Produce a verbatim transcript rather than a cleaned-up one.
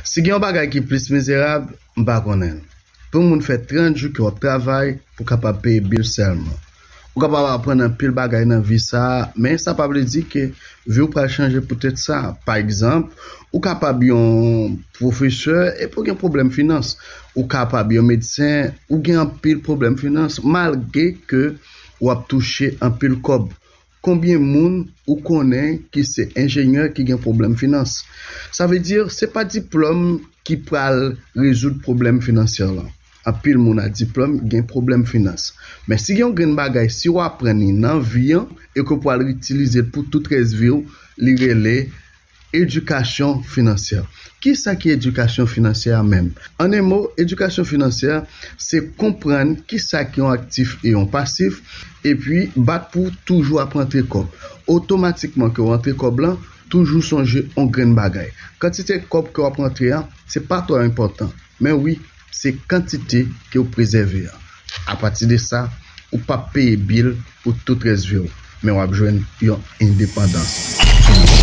Si gen yon bagay ki plis mizerab, m pa konnen l. Pou yon moun fè trant jou ke w ap travay pou w kapab peye bil sèlman. Ou kapab aprann anpil bagay nan vi sa a, men sa pa vle di ke vi w pral chanje poutèt sa. Pa egzanp, ou kapab yon pwofesè epi w gen pwoblèm finans. Ou kapab yon medsen, ou gen anpil pwoblèm finans, malgre ke w ap touche anpil kòb. Konbyen moun ou konnen ki se enjenyè ki gen pwoblèm finans? Sa vle di, se pa diplòm ki pral rezoud pwoblèm finansyè lan. Anpil moun a diplòm gen pwoblèm finans. Men si gen yon grenn bagay, si w aprann li nan vi an e ke w pral itilize l pou tout rès vi w, li rele edikasyon finansyè. Kisa ki edikasyon finansyè a menm? An en mo, edikasyon finansyè se konprann kisa ki yon aktif e yon pasif, epi bat pou w toujou ap rantre kòb. Otomatikman ke w rantre kòb lan, toujou sonje yon grenn bagay. Kantite kòb ke w ap rantre an, se pa twò enpòtan. Men wi, se kantite ke w prezève an. Apati de sa, ou p ap peye bil pou tout rès vi w, men w ap jwenn yon endepandans.